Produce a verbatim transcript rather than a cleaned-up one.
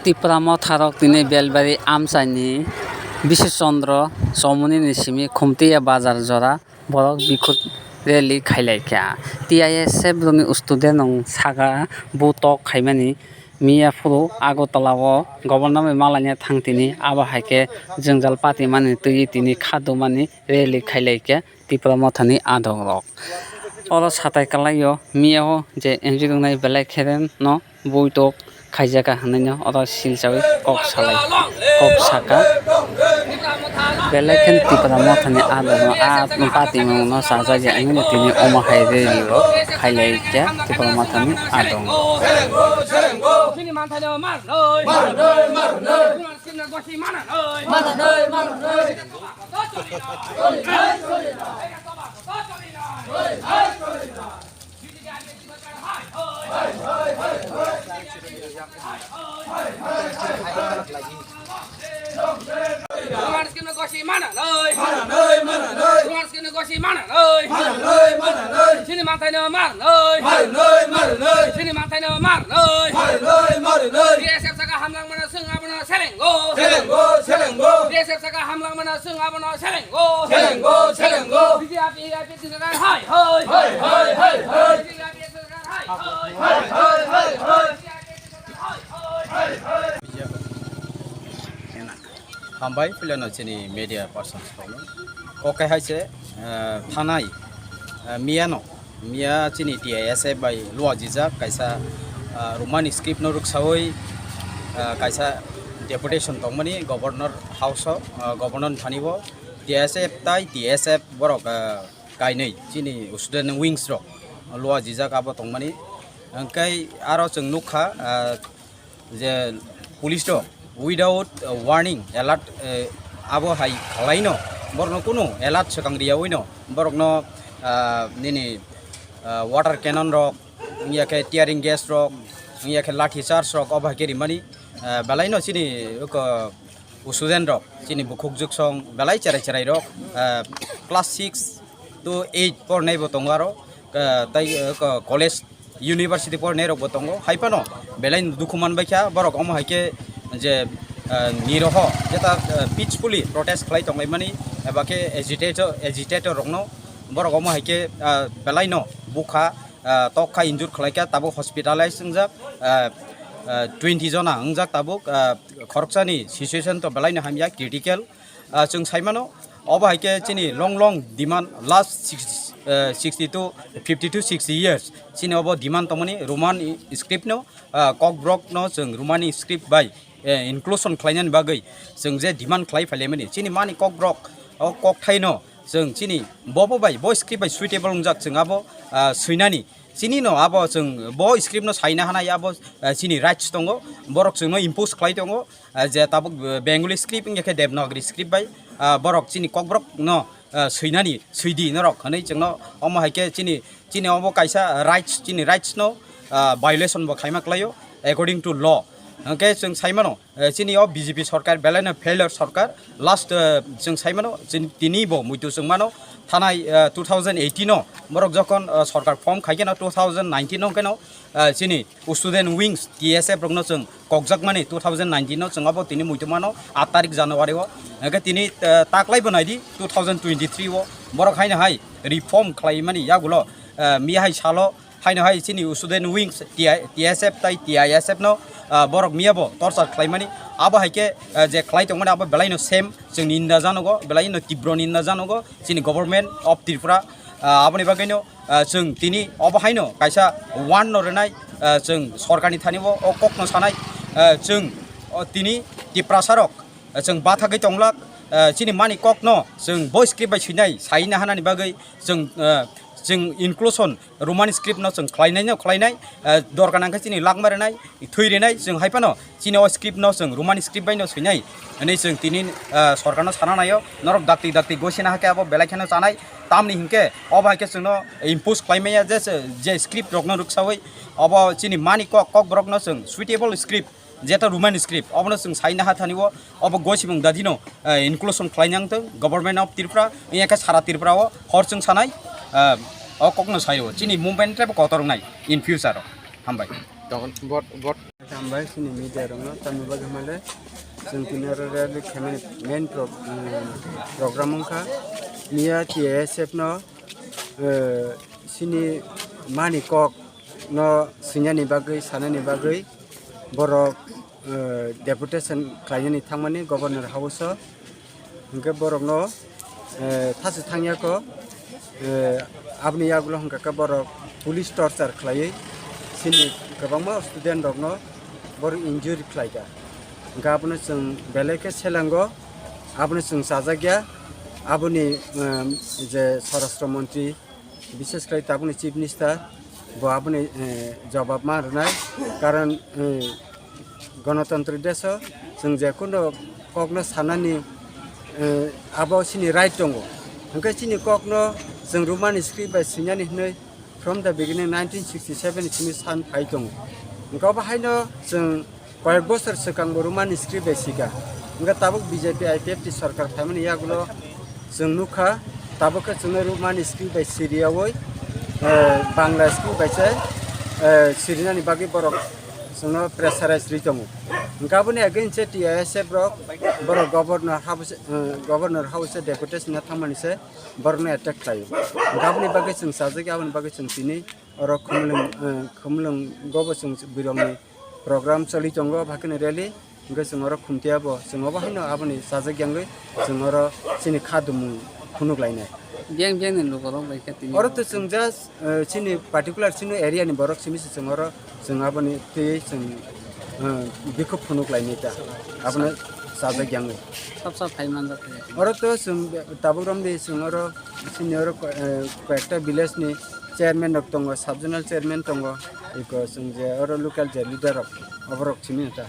Tipra motharok tini Belbari amchaini Bishu Chandra Chowmuni ni simi Khumtiya bazar jora borok bikhuk rally khailaikha. T I S F rokni student rok saka bo tok khaimani miya phuru Agartala o governor bai malaina thang tini, abo hai khe jwngjal patimani twi tini kha dumani rally khailaikha. Tipra mothani adongrok. Oro satai kwlaio, miyao je N G O wngnai belai khe no buitok khaijaka hwnwi oro silchawi kok salai, kok saka. Belai khe Tipra mothani adongrok a patimungno chajak ya wngwi tini omo hai rally rok khailaikha Tipra mothani adongrok. Roman script no gosi mana noi. Mana noi, mana noi. Roman script no gosi mana noi. Mana noi, mana noi. Chini manthai no mana noi. Mana noi, mana noi. Chini manthai no mana noi. Mana noi, mana noi. B S F saka hamlang mana sung abono selengo. Selengo, selengo. B S F saka hamlang mana sung abono selengo. Selengo, selengo. B J P, B J P saka hai, hai. Hai, hai, hai, hai. B J P saka hai, hai. Hai, hai, hai, hai. Hambai, puilano chini media persons rokno. Kok hai se, eh, thanai, eh, miyano, miya chini T I S F bai luajijak kaisa, eh, Roman script no rwksawi, eh, kaisa deputation tongmani Governor House o, eh, Governor thani bo T I S F tai T S F borok, eh, kainwi chini student wings rok luajijak abo tongmani. Hwnkhe aro chwng nukha, eh, je police rok without, uh, warning, alert, uh, abo hai khwlaino, borokno kunu alert swkang riyawino borokno, uh, nini, uh, water cannon rok, wngya khe tearing gas rok, wngya khe lathi charge rok, obo hai khe rimani, uh, belaino chini oko student rok, chini bukhuk juksong belai cherai cherai rok, uh, class six to eight pornai bo tongo aro, uh, tai, uh, college university pornai rok bo tongo. Hai phano belai no dukhu man bai kha borok omo hai khe je, ah, niroho jeta, ah, peacefully protest khlai tong lai mani eba khe agitator, agitator rok no borok omo hai khe, ah, belai no bukha, ah, tok kha injure khlai kha tabuk hospitalize wngjak, ah, ah, twenty jona wngjak tabuk, ah, khoroksa ni situation to belai no hamya critical. Ah, chwng sai mano, obo hai khe chini long long demand last sixty, eh, sixty to fifty to sixty years chini obo demand tongmani Roman i-, script no, ah, kokborok no chwng Romani script bai, eh, inclusion khlainani bagwi chwng je demand khlai phailaimani chini mani kokborok o kokthai no chwng chini bobo bai bo script bai suitable wngjak chwng abo, ah, swinani chini no abo chwng bo script no saina hanai abo, ah, chini rights tongo borok chwngno impose khlai tongo. Ah, je tabuk, eh, Bengali script wngya khe Devanagari script bai, ah, borok chini kokborok no, ah, swinani, swidi norok hwnwi chwngno omo hai khe chini, chini obo kaisa rights, chini rights no, ah, violation bo khaima kwlaio according to law. Hwnkhe chwng sai mano, eh, chini o B J P sorkar belai no failure sorkar, last, eh, chwng sai mano, chini, tini bo muitu chwng mano thanai, eh, two thousand eighteen o borok jokhon, eh, sorkar form khai khe no two thousand nineteen o khe no, eh, chini student wings T S F rokno chwng kokjakmani two thousand nineteen no chwng abo tini muitu mano aat tarik January o. Hwnkhe tini, eh, taklai bo naidi two thousand twenty-three o borok haino hai reform khlaimani yagulo, eh, miya hai salo haino hai chini student wings T I, T S F tai T I S F no, eh, borok miya bo torture khlaimani abo hai khe, eh, je khlai tongmani abo belai no same chwngni ninda janogo, belai no tibro ninda janogo chini Government of Tripura, eh, aboni bagwi no ah, chwng tini obo haino kaisa warn no rwnai, ah, chwng sorkarni thani bo o kokno sanai, ah, chwng o tini Tiprasa rok, ah, chwng bathagwi tonglak, ah, chini mani kokno chwng bo script bai swinai saina hanani bagwi chwng, ah, chwng inclusion Roman script no chwng khlainai no khlainai, ah, dorkar nangkhe chini lakma rwnai, thwi rwnai, chwng hai phano chini o script no chwng Roman script bai no swinai hwnwi chwng tini, ah, sorkarno sana naio. Norok dakti dakti gosina hakhe abo belai kheno chanai. Tamni hinkhe obo hai khe chwngno impose khlai maya je, je script rokno rwksawi obo chini mani kok, kokborokno chwng suitable script, jeta Roman script, obono chwng saina ha thani o, obo gosimung dadino, ah, inclusion khlai nang thung Government of Tripura, wngya khe sara Tripura o hor chwng sanai, ah, o kokno sai o. Chini movement tebo kotor wngnai in future o. Hambai. Tokon bot, bot. Hambai chini media rokno, tamni bagwi hwnmale chwng tini oro rally khaimani main pro-, um, program wngkha. Miya T S F no, uh, chini mani kok no swinani bagwi, sanani bagwi borok, uh, deputation khlainani thangmani Governor House o. Hwnkhe borokno, eh, thachi thangya kho, eh, aboni yagulo hwnkha khe borok police torture khlaiwi chini kwbangma student rokno borok injury khlaikha. Hwnkhe abono chwng belai khe selengo, abono chwng chajakya, aboni, eh, je Swarashtra Montri, bishes khlai tabukni Chief Minister bo aboni, eh, jobab ma rwnai, karon, eh, Ganatantri desh o chwng je kuno kokno sanani, eh, abo chini right tongo, hwnkhe chini kokno chwng Roman script bai swinani hwnwi from the beginning nineteen sixty seven ni simi san phai tongo, hwnkhe obo haino chwng koyek bosor swkang bo Roman script bai sika. Hwnkhe tabuk B J P I P F T sorkar phaimani yagulo chwng nukha, tabuk khe chwngno Roman script bai siriyaui, eh, Bangla script bai se, eh, sirinani bagwi borok chwngno pressurize rwi tongo. Hwnkhe aboni against se T S F rok borok governor house, eh, governor house se deputation na thangmani se borokno attack khlaio. Hwnkhe aboni bagwi chwng sajagwi, aboni bagwi chwng tini oro Khumulwng, eh, Khumulwngo bo chwng bwrwngni program choli tongo, abo hakheno rally, hwnkhe chwng oro khumtiya bo, chwng obo haino aboni chajak yangwi chwng oro chini kha dumung phunuk lainai. Biyang biyang ni lukurok bai khe tini. Oro to chwng just, eh, chini particular chini area ni borok simi se chwng oro chwng aboni twi chwng, eh, bikhuk phunuk lainai ta, abono chajak yangwi. Sab sab phai manjak khe. Oro to chwng tabuk romdi chwng oro chini oro ko-, eh, koyekta village ni chairman rok tongo, sub zonal chairman tongo, eko chwng je oro local je leader rok, oborok simi ta.